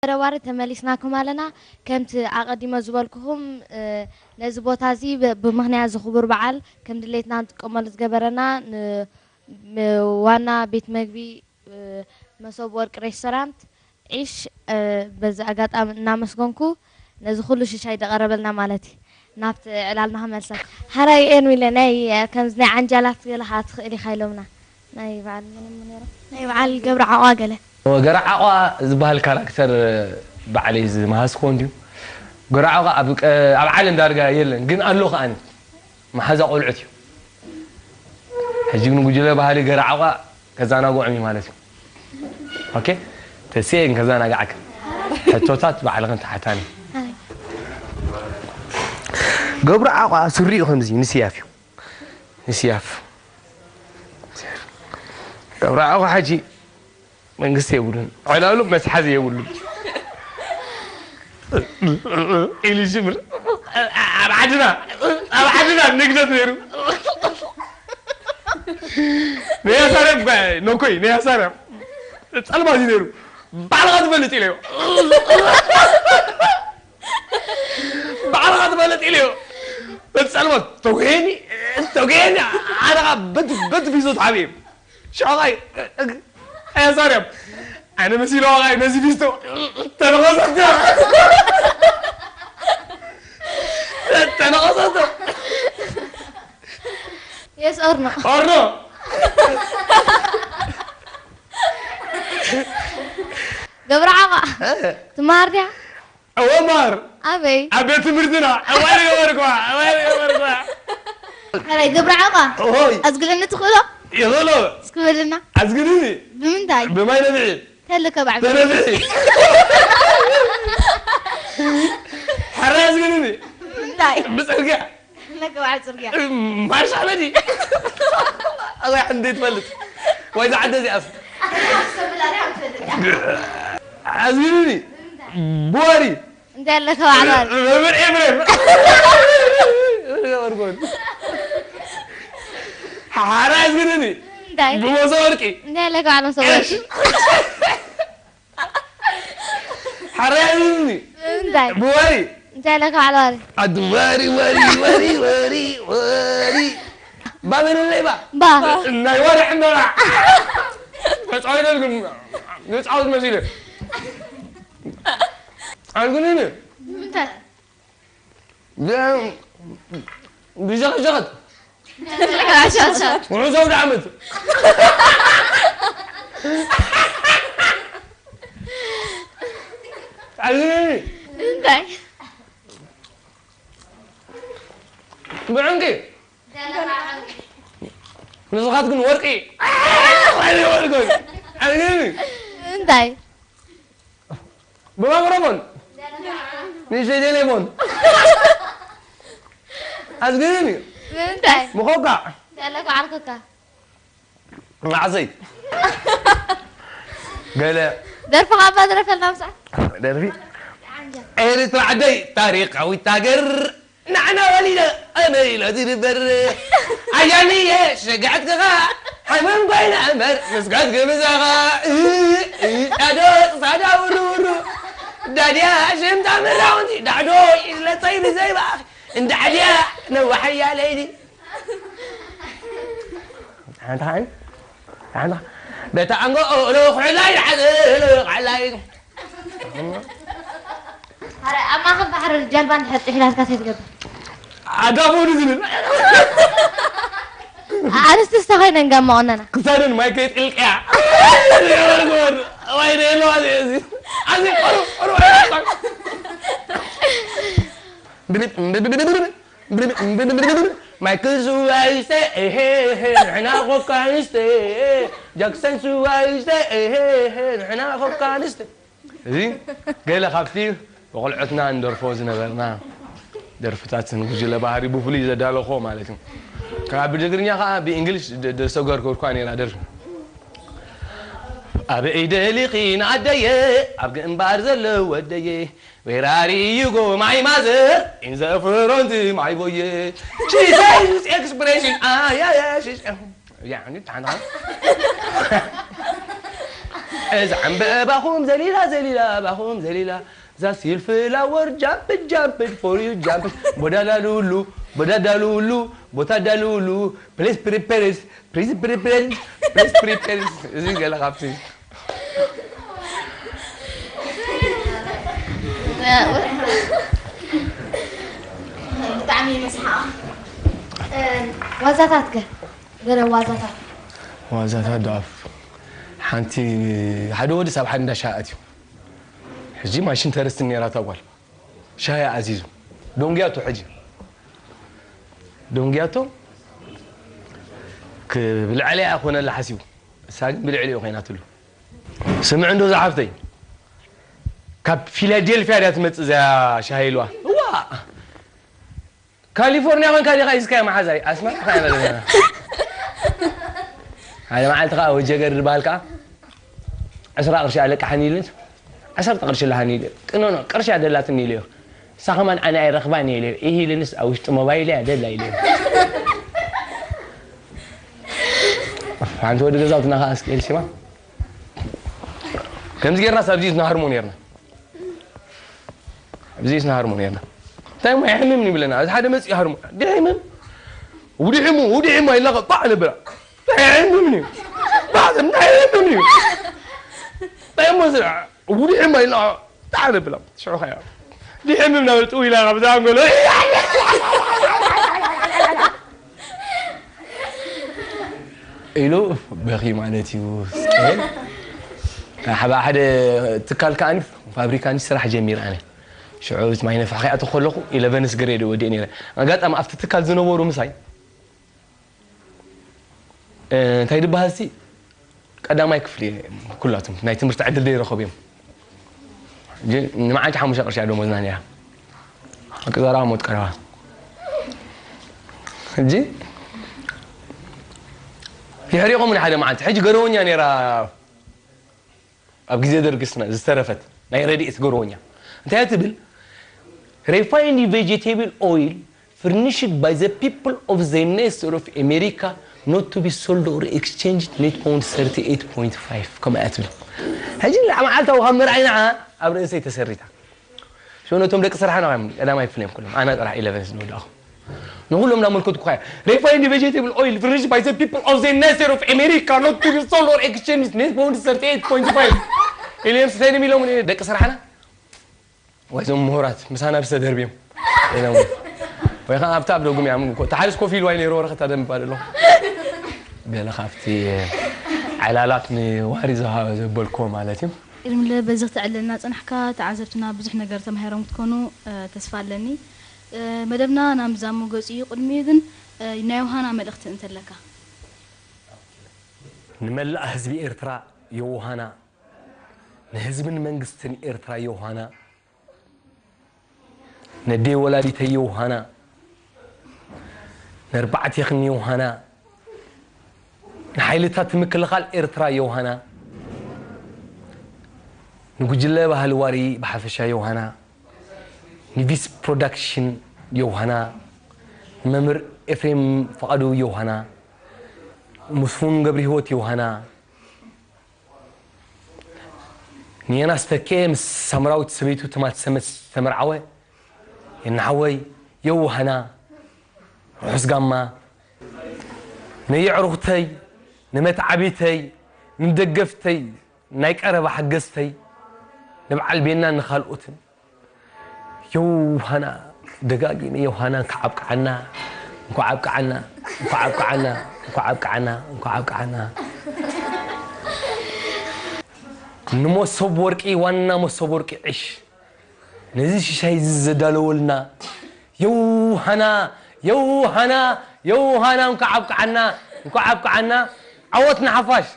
ተደዋሪ ተመሊስናኩም ኣለና። ከምቲ ኣቐዲመ ዝበልኩኹም፣ እ፣ ነዚ ቦታ እዚ ብ-፣ ብምኽንያት እዚ ክቡር በዓል ከም ድሌትና ንጥቀመሉ ዝገበረና ን-፣ ም-፣ ዋና ቤት መግቢ፣ እ፣ መሶብ ወርቂ ሬስቶራንት ዒሽ፣ እ፣ በዚ ኣጋጣሚ እናመስገንኩ ነዚ ኩሉ ሽሻይ ደቐረበልና ማለት እዩ። ናብቲ ዕላልና ክመልሰን። ሓራይ ኤርሚለ፣ ናይ፣ ከምዚ ናይ ዓንጃላት ገለ ኸዓ ትኽእል ኢኻ ኢሎምና። ናይ በዓል መን እሞ ነይሮም? ናይ በዓል ገብረ ዓቋ ገለ። ገረ ዓቋ ዝበሃል ካራክተር ባዕለይ ዝመሃዝክዎ እንድዩ። ገረ ዓቋ ኣብ ቀ-፣ ኣብ ዓለም ዳርጋ የለን፣ ግን ኣሎ ከኣኒ። መሓዛ ቆልዑት እዩ። ሕጂ ግን ጉጅለ ባህሊ ገረ ዓቋ ከዘናግዖም እዩ ማለት እዩ። ኦኬ? ተስኤ ግን ከዘናግዓካ። ሕቶታት ባዕልኽን ተሓታኒ። ገብረ ዓቋ ስሪኡ ከምዚ ንስያፍ እዩ። ንስያፍ። ገብረ ዓቋ ሕጂ መንግስቲ የብሉን። ዕላሉ መትሓዚ የብሉን። ኢሉ ይጅምር። ኣብ ዓድና፣ ኣብ ዓድና ንግደት ነይሩ። ነያሳርያ፣ ኖኮይ፣ ነያሳርያ። ጸልማት እዩ ነይሩ። ባዕልኻ ትፈልጥ ኢለዮ። ባዕልኻ ትፈልጥ ኢለዮ። በቲ ጸልማት፣ ተጉሄኒ፣ ተጉሄኒ፣ ኣነ ኸኣ በቲ፣ በቲ ፊዞ ተሓቢኤ። ሽዑ ኸኣ፣ ኣያሳርያም፣ ኣነ መሲልዋ ኸኣ ነዚ ፊስቶ ተነኸሰቶ። ተነኸሰቶ። Yes or no? ኦርኖ። ገብረ ዓቋ ትመሃር ድያ? እወ ማር። ኣበይ? ኣብ ቤት ትምህርትና እዋይ ገበርኳ፣ እዋይ ገበርኳ። ሕራይ ገብረ ዓቋ ኦይ። ኣዝግዕኒ ትኽእሎ? ይኽእሎ። እስኪ በልና። ኣዝግዕኒ። ብምንታይ? ብማይ ነብዒ። ተልከ ባዕቢ። ተነብዒ። ሕራይ ኣዝግዕኒ። ብምንታይ? ብፅርግያ። ለገባዕ ፅርግያ። ማርሻ በዲ። ኣዛ እንዴት ፈልጥ? ወይ ዝዓደ እዚኣስ? ኣዝግዕኒ። ብወሪ። እንታይ ኣለካ ባዕባል? መምህር ኤፍሬም። ሓራ ኣዝግዕኒ። እንታይ? ብሞሰ ወርቂ። እንታይ ኣለካ ባዕሎም ሰዎች? ሓራ ኣዝግዕኒ። እንታይ? ብወሪ። እንታይ ኣለካ ባዕባል? ኣዱ ወሪ ወሪ ወሪ ወሪ ወሪ። ባበለለይ ባ። ባ። ናይ ወርሒ መራ። ተጻዊተልኩም። ንጻወት መሲለ። ኣዝግዕኒ። እንታይ? ብሸኸሸኸት። ውሑስ ኣውደ ዓመት። ኣዝግዕኒ። እንታይ? ብዕንቂ። ንስኻትክን ወርቂ። ወርቂ። ኣዝግዕኒ። እንታይ? ብማይክሮፎን ንእሽተይ ቴሌፎን። ኣዝግዕኒ። እንታይ? ምኾካ። ገለ ባዕልክካ። መዓሰይ። ገለ ደርፍኻ እባ ድረፈልና ምስዓት። ደርፊ። ኤርትራ ዓደይ ታሪኻዊት ሃገር። ንዓና ወሊደ ኣነ ኢለ ዝድበር ኣያንየ ሸጋዕትካ ሓመም ኮይና እምበር ምስጋድ ግብዛኻ ዳዶ ሳዳ ውርውሩ ዳድያ ሽምታ መራውንቲ ዳዕዶ ይዝለፀይ ብዘይባኽ እንዳዓድያ ነዋሓያ ለይሊ ሓንታ ሓን ሓንታ በታ ኣንጎ ኦሎ ኩዕላይ ዓዘሎ ዓላይ ኣብ ማእኸል ባሕሪ ጃልባ እንድሕር ጥሒላትካ እንታይ ትገብር? ኣጋፍኡኒ ዝብል ኣንስቲ ዝተኸይነን ጋማ ቆነና ክሳደን ማይ ከይጥልቅያ ወይ ደለዋ እዚ ኣዚ ቆሩ ቆሩ ማይክል ስዋይስተ ንሕና ኮካንስተ ጃክሰን ስዋይስተ ንሕና ኮካንስተ እዚ ገለ ካብቲ ብቆልዑትና እንደርፎ ዝነበርና ደርፍታት ንጉጅለ ባህሪ ብፍሉይ ዘዳለኾ ማለት እዩ። ካብ ብትግርኛ ከዓ ብእንግሊሽ ደሰገር ከርኳ ነራ ደርፊ ኣብ ኢደ ሊኺ ንኣደየ ኣብ ግንባር ዘሎ ወደየ Where are you go my mother in the front my boy she says expression ah yeah yeah she's yeah yeah yeah yeah yeah yeah እዛ ዕምበባኹም ዘሊላ ዘሊላ ባኹም ዘሊላ እዛ ሲልፍላወር ጃምፕ ጃምፕ ፎር ዩ ጃምፕ ቦዳዳሉሉ ቦዳዳሉሉ ቦታዳሉሉ ፕሊስ ፕሪፐርስ ፕሊስ ፕሪፐርስ ፕሊስ ፕሪፐርስ እዚ ገለ ካብቲ ብጣዕሚ መስሓቕ። ዋዛታት ከ? ገለ ዋዛታት። ዋዛታት ዶ ኣፍ ሓንቲ ሓደ ወዲ ሳብ ሓደ እንዳሻ ኣትዩ ሕጂ ማሽን ተረስትን ነይራ እታ ጓል ሻሂ ኣዚዙ ዶንግያቶ ሕጂ ዶንግያቶ ክብልዐለያ ኮነላ ሓሲቡ እሳ ግን ብልዕሊኡ ኮይናትሉ ስምዕ እንዶ ዝሓፍተይ ካብ ፊላዴልፊያ ድያ ትመፅእ እዚኣ ሻሂ ኢልዋ እዋ ካሊፎርኒያ ኮንካ ዲኻ ሒዝካዮ መሓዛይ ኣስመራ ኢኻ ኢና ዘለና ሓደ መዓልቲ ከዓ ወጀገር ዝበሃል ከዓ ዕስራ ቅርሺ ኣለቃሓኒ ኢሉንስ ዓሰርተ ቅርሺ ኣለሃኒ ኢሉ ቅኖኖ ቅርሺ እያ ደላትኒ ኢለዮ እሳ ከማን ኣነ ኣይረኽባን እየ ኢለዮ ኢሂ ኢሉንስ ኣብ ውሽጢ ሞባይል እያ ደላ ኢለዮ ሓንቲ ወዲ ገዛውትና ከዓ እስኪ ኤልሲማ ከምዚ ጌርና ሳብዚ ዝናሃርሞ ኔርና ኣብዚ ስናሃርሞ ነርና እንታይ ሞ ይሕምምኒ ይብለና እዚ ሓደ መፅእ ይሃርሞ ድሕምም ውድሕሙ ውድሕሙ ኣይላቐ ባዕ ንብላ ይሕምምኒ ባዕ ይሕምምኒ እንታይ ሞ ስራ ውድሕሙ ኣይላቐ ባዕ ንብላ ሽዑ ኸያ ድሕምም ናበል ጥው ኢላ ካብዛ ኣንጎሎ ኢሉ በኺ ማለት እዩ ስቀል ሓባ ሓደ ትካል ከዓኒ ፋብሪካ ኒ ስራሕ ጀሚር ኣነ ሽዑ ማይ ነፋሕ ከይኣተኹ ከለኹ ኢለቨንስ ግሬድ ወዲኤ ነይረ ኣጋጣሚ ኣብቲ ትካል ዝነበሩ ምሳይ እንታይ ድበሃል ሲ ቀዳማይ ክፍሊ ኩላቶም ናይ ትምህርቲ ዕድል ዘይረኸቡ እዮም ንመዓልቲ ሓሙሽተ ቅርሺ ደሞዝና ነይራ ኣቂ ዘረባ ሞት ቀረባ ሕጂ ይሕሪቖም ሓደ መዓልቲ ሕጂ ገረወኛ ነይራ ኣብ ግዜ ደርጊ ዝተረፈት ናይ ረድኤት ገረወኛ እንታይ ትብል refined vegetable oil furnished by the people of the United States of America not to be sold or exchanged net pound thirty-eight point five ከምኣ ትብል ሕጂ መዓልታዊ ካብ ምርኣይ ንዓ ኣብ ርእሰይ ተሰሪታ ሽነቶም ደቂ ስራሕና እዮም ቀዳማይ ክፍል እዮም ኩሎም ኣና ጥራሕ ኢለቨን ዝወዳእኹ ንኩሎም እናመልከትኩ ኸያ refined vegetable oil furnished by the people of the United States of America not to be sold or exchanged net pound thirty-eight point five ኢሎም ሰይድም ኢሎም ደቂ ስራሕና ወይ ዞም ምሁራት ምሳና ብዝተደርብዮም ኢሎም ወይ ከዓ ኣብታ ኣብ ደጉም እዮም ተሓሪስ ኮፍ ኢሉ ዋይ ነይሩ ወረኸታ ደንብ ኣለኹ ገለ ካብቲ ዕላላት ንዋሪ ዝሃበ ዘበልክዎ ማለት እዩ ቅድሚ በዚ ክትዕለልና ጸናሕካ ተዓዘብትና ብዙሕ ነገር ተማሂሮም ክትኮኑ ተስፋ ኣለኒ። መደብና ናብ ምዛሙ ገጹ እዩ። ቅድሚኡ ግን ናይ ዮሃና መልእኽቲ እንተለካ። ንመላእ ህዝቢ ኤርትራ ዮሃና፣ ንህዝብን መንግስትን ኤርትራ ዮሃና፣ ነዴ ወላዲተይ ዮሃና፣ ነርባዕቴኽን ዮሃና፣ ንሓይልታት ምክልኻል ኤርትራ ዮሃና፣ ንጉጅለ ባህሊ ዋሪ ብሓፈሻ ዮሃና፣ ንቪስ ፕሮዳክሽን ዮሃና፣ ንመምህር ኤፍሬም ፍቓዱ ዮሃና፣ ምስፉን ገብረሂወት ዮሃና፣ ንየናስ ተኬ ምስ ሳምራዊት ሰበይቱ ትማት ሰመት ዝተመርዓወ የናሓወይ የውሃና ርሑስ ጋማ ነየዕሩኽተይ ንመትዓቢተይ ንደገፍተይ ናይ ቀረባ ሓገዝተይ ንበዓል ቤናን ንኻልኦትን ዮሃና ደጋጊመ ዮሃና እንኳዕ ኣብቅዓና እንኳዕ ኣብቅዓና እንኳዕ ኣብቅዓና እንኳዕ ኣብቅዓና እንኳዕ ኣብቅዓና ንመሶብ ወርቂ ዋና መሶብ ወርቂ ዕሽ ነዚ ሽሻይ እዚ ዘዳለወልና ዮሃና ዮሃና ዮሃና እንኳዕ ኣብቅዓና እንኳዕ ኣብቅዓና ዓወት ንሓፋሽ